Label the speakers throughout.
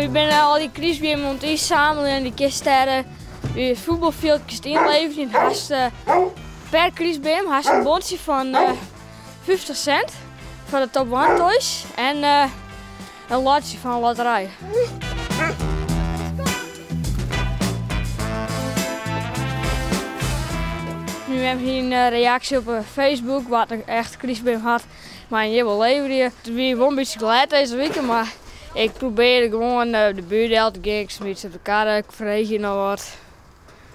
Speaker 1: Wy binne al dy krystbeammen oan it ynsammeljen en dy kinst dêr by it fuotbalfjild kinst ynleverje. En hast per krystbeam hast in bontsje fan 50 sint foar de Top One Toys en in lotsje fan in lotterij. Myn mem hie in reaksje op Facebook wa't in echte krystbeam hat. Mei hjir wol leverje. It wie wol in bytsje glêd dizze wike, mar ik probearje gewoan de buert del te gean. Ik smyt se op de karre, ik freegje noch wat.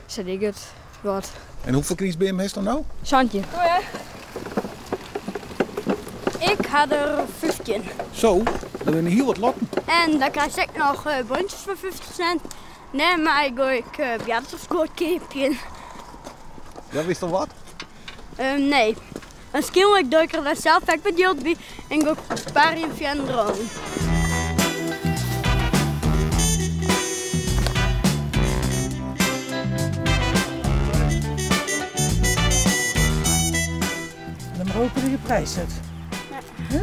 Speaker 1: Sa die ik it wat.
Speaker 2: En hoefolle krystbeammen hast dan no?
Speaker 1: 17.
Speaker 3: Ik ha der 15.
Speaker 2: Zo, dat binne hiel wat lotten.
Speaker 3: En dan krijg ik noch bontjes fan 50 cent. Dêrmei goai ik boartersguod keapjen.
Speaker 2: Ja, witst al wat?
Speaker 3: Nee. Waarskynlik doch ik der dan sels ek wat jild by en go ik sparjen foar in drone.
Speaker 4: Dan hopen dat je prijs zet.
Speaker 3: Ja.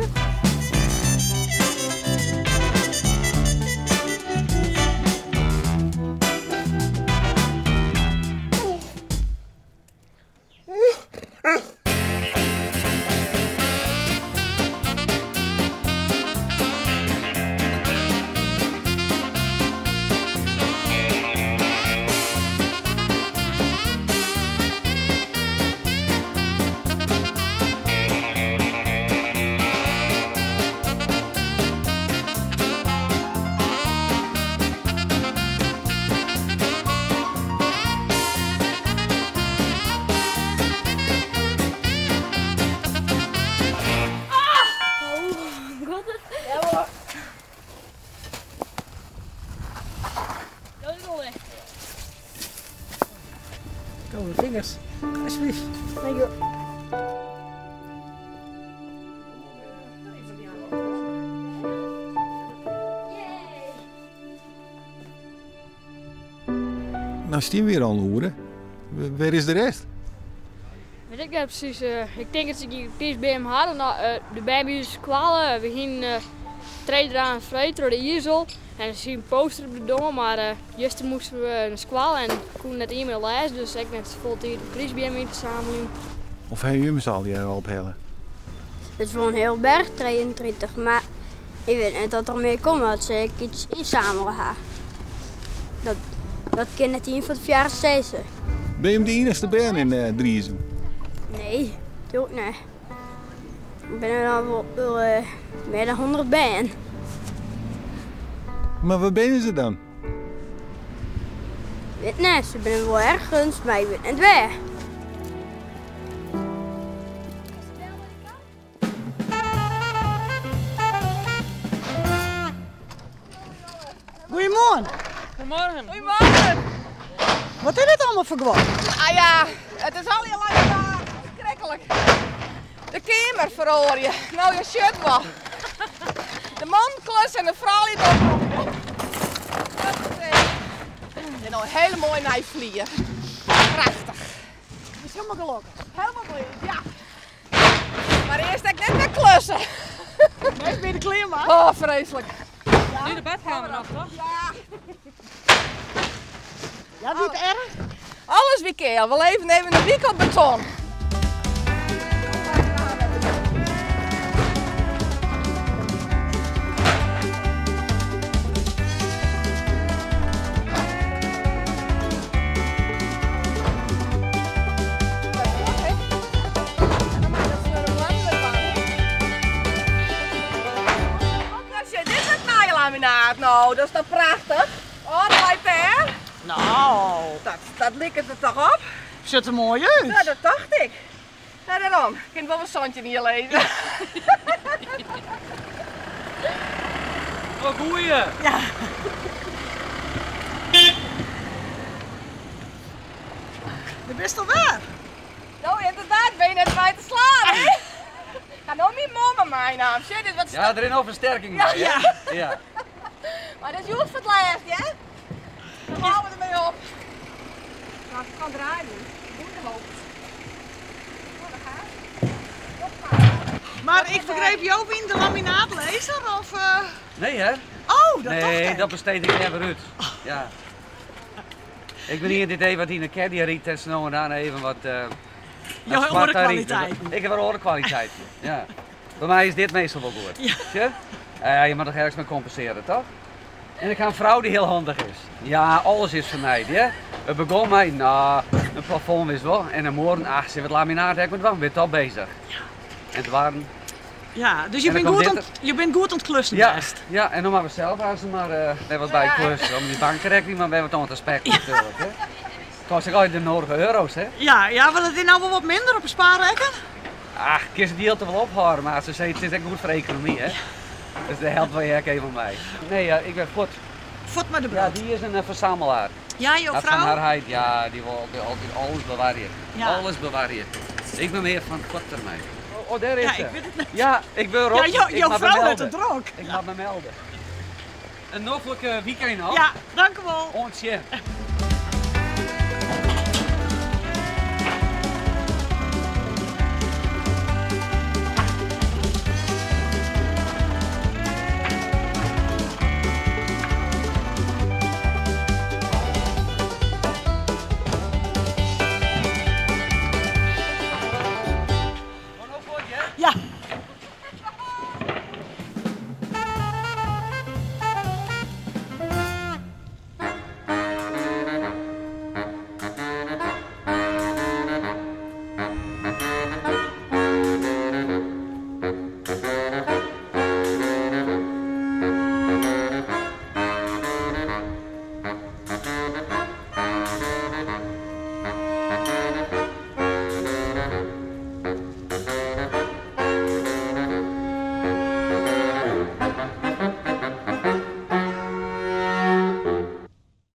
Speaker 4: Koude vingers, alsjeblieft.
Speaker 3: Dank je.
Speaker 2: No stean we hjir al in oere. Wêr is de rest?
Speaker 1: Wit ik net presys. Ik tink dat se gjin krystbeam hawwe. No, de bern by ús skoalle, we hienen trije dagen freed troch de izel en der stie in poster op de doar, mar juster moasten we nei skoalle en koene net ien mear lêze, dus ek net safolle tiid om krystbeammen yn te sammeljen.
Speaker 2: Of hawwe jimme se allegearre al ophelle?
Speaker 3: It is wol in hiel berch, 33, mar ik wit net oft der mear komme as se ek iets ynsamele ha. Dat, dat kin net ien fan tefoaren sizze.
Speaker 2: Binne jim de iennichste bern yn Driezum?
Speaker 3: Nee, natuerlik net. Der binne al wol mear dan 100 bern.
Speaker 2: Mar wêr binne se dan?
Speaker 3: Wit net, se binne wol ergens, mar ik wit net wêr.
Speaker 4: Goeiemoarn.
Speaker 5: Goedemorgen. Goedemorgen.
Speaker 4: Wat is dit allemaal foar guod?
Speaker 5: Ah ja, it is al lange dagen. Ferskriklik. De keamer feroarje. No, je sjocht wol. De man klus en de froulju opromje. Dat is en nou een hele mooie nije flier. Prachtich.
Speaker 4: Bist hielendal gelokkich?
Speaker 5: Hielendal bliid, ja. Mar earst ek net wer klusse.
Speaker 4: Nee, bin je der klear mei?
Speaker 5: Oh, freeslik.
Speaker 4: Ja.
Speaker 6: Nu de badkamer nog, toch?
Speaker 5: Ja.
Speaker 4: Ja, wie it erch?
Speaker 5: Alles wie keal. We leven even in wyk op beton. Dit is het nije laminaat no, dat is toch prachtich? Oh, dat leit dêr.
Speaker 4: No.
Speaker 5: Dat liket der toch op?
Speaker 4: Sjocht der moai út.
Speaker 5: Ja, dat tocht ik. Nou, dêrom. Ik kin wol wat 17 jier lizze.
Speaker 6: Wat goeie!
Speaker 4: Ja. Dêr bist alwer.
Speaker 5: No, ynderdaad, bin je net by te slaan, hè? Ga no myn mem meinaam. Sjoch, dit wat
Speaker 6: Ja, der is noch fersterking by, hè?
Speaker 4: Ja.
Speaker 6: Ja.
Speaker 5: Mar dat is hjoed foar it lêst, hè? Dan hâlde we dermei op. Nou, ik kan draaien. Goeie hoop. Nou, daar gaat het.
Speaker 4: Mar ik begreep jo wiene de laminaatlizzer of?
Speaker 6: Nee hè?
Speaker 4: Oh, dat tocht
Speaker 6: Nee,
Speaker 4: ik.
Speaker 6: dat besteed ik leaver út. Ja. Ik bin ien dy't even wat yn de caddy rydt en sa no en dan even wat.
Speaker 4: Jo ha oare kwaliteiten.
Speaker 6: Ik ha wer oare kwaliteiten, ja. By my is dit meastal wol goed.
Speaker 4: Ja.
Speaker 6: Sjoch? Je moatte toch ergens mei kompensearje, toch? En ik ha in frou dy't hiel handich is. Ja, alles is fernijd, hear. It begûn mei, no, in plafond is wol. En in muorren, ach, sille we it laminaat ek mar dwaan, bin toch bezich. En doarren.
Speaker 4: Ja, dus je
Speaker 6: En dan
Speaker 4: bent
Speaker 6: komt
Speaker 4: goed,
Speaker 6: dit
Speaker 4: ont, je bent goed oan it klussen
Speaker 6: Ja,
Speaker 4: west.
Speaker 6: ja, en dan moatte we sels aanst mar wer wat by klussen. Om dy bankrekening mar wer wat oan te spekken natuerlik. Hè. Kost ek altyd de nodige euro's, hè?
Speaker 4: Ja, ja, want it is no wol wat minder op de spaarrekken.
Speaker 6: Ach, kinst it jild der wol ophâlde, mar se sei it is ek goed foar de ekonomy, hè? Dus dêr helpt wol ek even mei. Nee, ja, ik bin fuort.
Speaker 4: Fuort mei de
Speaker 6: Ja,
Speaker 4: brood.
Speaker 6: dy is in fersammelaar.
Speaker 4: Ja, jo
Speaker 6: Dat fan har
Speaker 4: frou?
Speaker 6: heit, ja, dy wol altyd, altyd alles bewarje.
Speaker 4: Ja.
Speaker 6: Alles bewarje. Ik bin mear fan fuort dermei. Oh, oh, dêr is
Speaker 4: Ja,
Speaker 6: se.
Speaker 4: ik wit it net.
Speaker 6: Ja, ik wurd
Speaker 4: Ja,
Speaker 6: roppen.
Speaker 4: jo,
Speaker 6: Ik
Speaker 4: jo
Speaker 6: moat me
Speaker 4: frou hat
Speaker 6: melde.
Speaker 4: it drok.
Speaker 6: Ik moat me melde. In noflike weekend noch.
Speaker 4: Ja, dank u wol.
Speaker 6: Oant sjen.